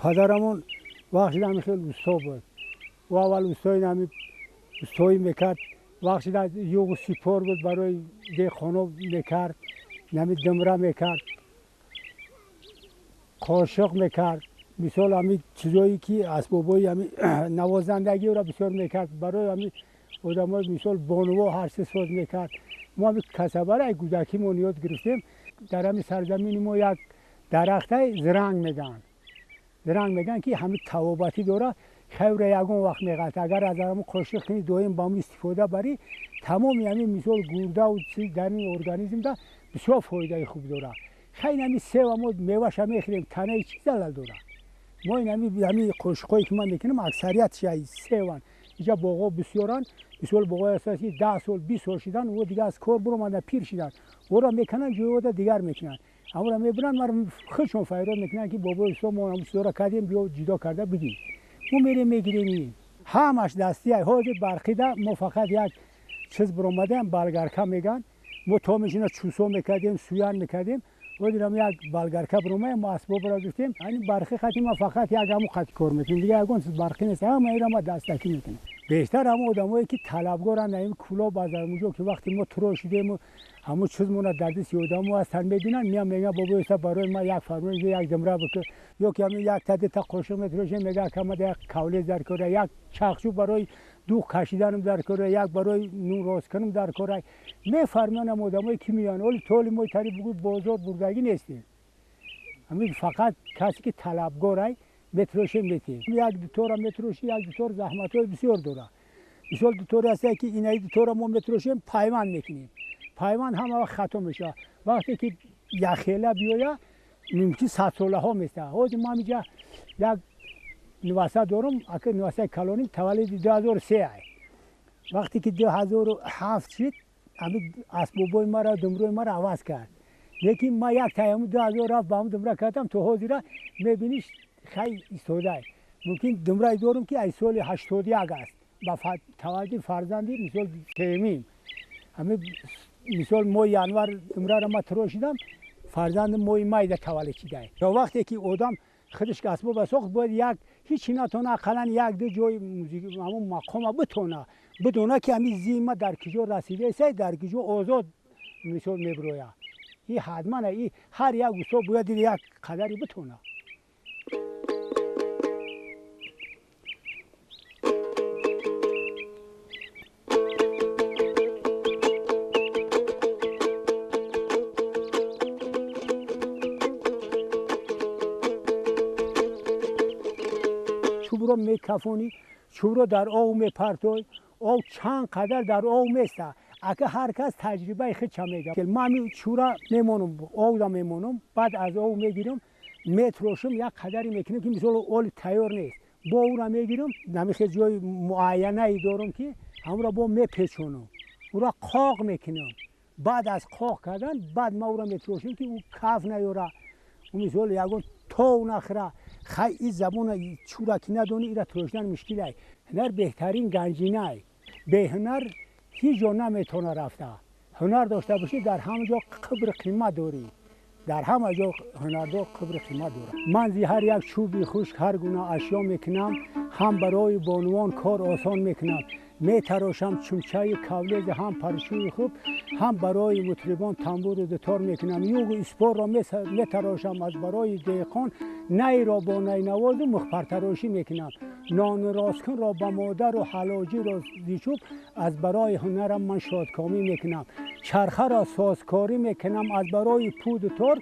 Падарамон вақт шуда ҳамин хел усто буд. Ӯ аввал устои ҳамин устоӣ мекард, вақт шуда юғу сипор буд, барои деҳқоно мекард, ҳамин думра мекард, қошиқ мекард. Мисол ҳамин чизое ки асбобҳои ҳамин навозандагиро бисёр мекард, барои ҳамин одамои мисол бонуво ҳар чиз соз мекард. Мо ҳамин касабаро ай кӯдакимон ёд гирифтем. Дар ҳамин сарзамини мо як дарахтаи зиранг мегӯянд. Зиранг мегӯянд ки ҳамин тавобатӣ дорад, хайра ягон вақт меғалта. Агар аз ҳамин қошиқ кунӣ, доим ба ҳамин истифода барӣ, тамоми ҳамин мисол гурдаву чиз дар ин организмда бисёр фоидаи хуб дорад. Хай ҳамин сева мо меваша мехӯрем, танаи чӣ залал дорад? Мо ин ҳамин қошиқҳое ки ман мекунам, аксариятш ай севанд. Инҷа боғҳо бисёранд. Мисол боғҳое ҳастанд ки 10 сол, 20 сол шидан, ӯ дига аз кор баромада пир шидан. Ӯро мекунанд, ҷои ода дигар мекунанд. Ҳамонро мебаранд, маро худшон файрод мекунанд ки бобои усто, мо ҳамон чизҳоро кардем, биё ҷудо карда бигир. Мо мерем мегирем ин. Ҳамаш дастӣ ай. Ҳозир барқида мо фақат як чиз баромадаем, болгарка мегӯянд. Мо то мешина чӯсо мекардем, суян мекардем. Ҳозир ҳам як болгарка баромаем, мо асбобро гирифтем. Ҳамин барқи хати ма фақат як ҳамон хати кор мекунем. Дига ягон чиз барқӣ нест. Ҳама инро ма дастакӣ мекунем. Бештар ҳамон одамое ки талабгоранд, ҳамин кӯлоб аз ҳамонҷо ки вақте мо турошидему ҳамон чизмона дар дасти одамо ҳастанд мебинанд, меянд мегӯянд бобои уста барои ман як фармон як думра бикун, ё ки ҳамин як та дута қошиқ метарошем, мегӯяд акама як кавлез дар кора, як чахчӯ барои дуғ кашиданам дар кора, як барои нун рост кунам дар кора. Мефармоянд ҳам одамое ки меянд. Оли толи мо тари бугӯй бозор бурдагӣ нестем. Ҳамин фақат касе ки талабгорай метарошем метиҳем. Як дутора метарошӣ, як дутор заҳматҳои бисёр дорад. Мисол дуторе ҳастае ки инаи дуторо мо метарошем, пайванд мекунем. Пайванд ҳама вақт хато мешавад. Вақте ки яхела биёяд, мумкин садсолаҳо местад. Ҳозир ман инҷа як нуваса дорам, ака нувасаи калоним таваллуди 2003 ай. Вақте ки 2007 шид, ҳамин асбобҳои маро, думрои маро иваз кард. Лекин ман як таи ҳамун 2007 ба ҳамун думра кардам, то ҳозира мебиниш хай истодай. Мумкин думрае дорам ки аз соли 81 аст. Ба таваллуди фарзанди мисол сеюмим. Ҳамин мисол моҳи январ думраро ман турошидам, фарзанди моҳи майда таваллуд шидай. То вақте ки одам худаш асбоба сохт, бояд як ҳеҷ натона, ақаллан як ду ҷои ҳамон мақома битона, бидона ки ҳамин зима дар киҷо расидаесай, дар киҷо озод мисол мебирояд. Ин ҳатман ин ҳар як усто бояд як қадаре битона. Чӯбро мекафонӣ, чӯбро дар об мепартой, об чанд қадар дар об места. Ака ҳар кас таҷрибаи худша мегӯяд. Ман ҳамин чӯра мемонам, обда мемонам, баъд аз об мегирам, метрошам, як қадаре мекунам ки мисол оли тайёр нест. Бо ӯра мегирам, ҳамин хел ҷои муайянае дорам ки ҳамонро бо мепечонам, ӯра қоқ мекунам. Баъд аз қоқ кардан, баъд ман ӯра метрошам ки ӯ каф наёра, ӯ мисол ягон тов нахӯра. Хай ин забона чӯра ки надонӣ, ира трошидан мушкил ай. Ҳунар беҳтарин ганҷина ай. Беҳунар ҳеҷ ҷо наметавона рафта. Ҳунар дошта бошӣ, дар ҳама ҷо қабр қимат дорӣ. Дар ҳама ҷо ҳунардор қабр қимат дорад. Ман зи ҳар як чӯби хушк ҳар гуна ашё мекунам, ҳам барои бонувон кор осон мекунам. Метарошам чумчаи кавлези ҳам парчӯи хуб, ҳам барои мутрибон тамбуру дутор мекунам. Югу испорро метарошам аз барои деҳқон, найро бо найнавозу мухпартарошӣ мекунам. Нонросткунро ба модару ҳалоҷиро зи чӯб аз барои ҳунарам ман шодкомӣ мекунам. Чархаро созкорӣ мекунам аз барои пуду тор,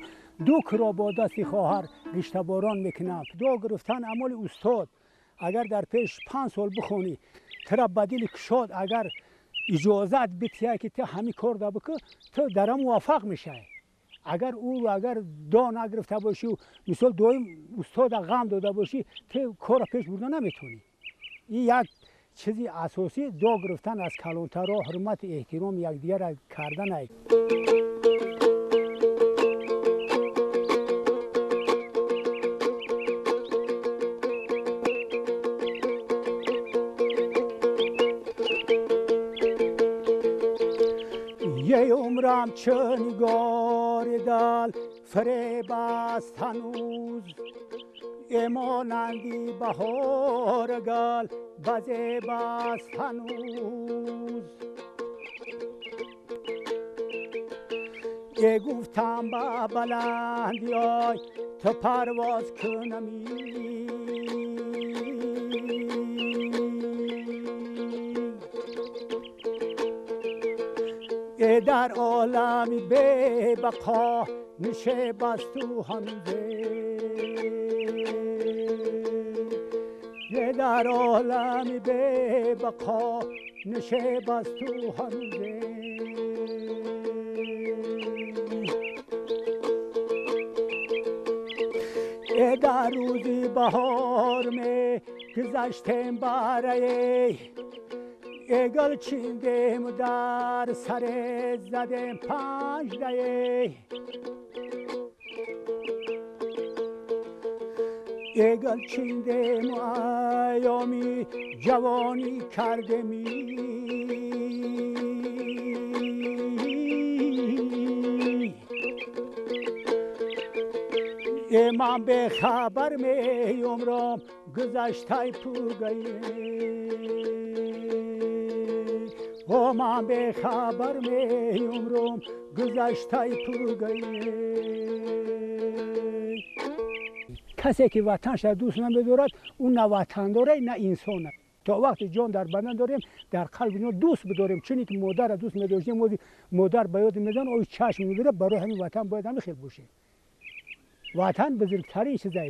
дукро бо дасти хоҳар риштаборон мекунам. Ду гирифтан амали устод, агар дар пеш 5 сол бихонӣ, тура ба дили кушод агар иҷозат битиҳад ки ту ҳамин кор да бикун, ту дар он муваффақ мешавӣ. Агар ӯ агар до нагирифта бошӣ, мисол доим устода ғам дода бошӣ, ту корро пеш бурда наметавонӣ. Ин як чизи асосӣ до гирифтан аз калонтарҳо, ҳурмату эҳтироми якдигарро кардан ай. Ей умрам чӣ нигори дал фиреб аст ҳанӯз, Монанди баҳор гул базебаст ҳанӯз. Э гуфтам ба баландиёй ту парвоз кунами. Э дар олами бебақо нишебасту ҳанӯзе. Дар олами бебақо нишебасту ҳанӯзе. Э дар рӯзи баҳор мегузаштем барае, э гул чиндем дар саре задем панҷдае. Э гул чиндем айёми ҷавонӣ кардеми. Э ман бехабар меумрам гузаштай пугае. О ман бехабар меумрам гузаштай пугае. Касе ки ватанша дӯст намедорад, ӯ на ватандора, на инсон. То вақте ҷон дар бадан дорем, дар қалби мо дӯст бидорем. Чуне ки модарро дӯст медоштем, модар ба ёд мезан, ои чашм мебирад. Барои ҳамин ватан бояд ҳамин хел бошем. Ватан бузургтарин чизае.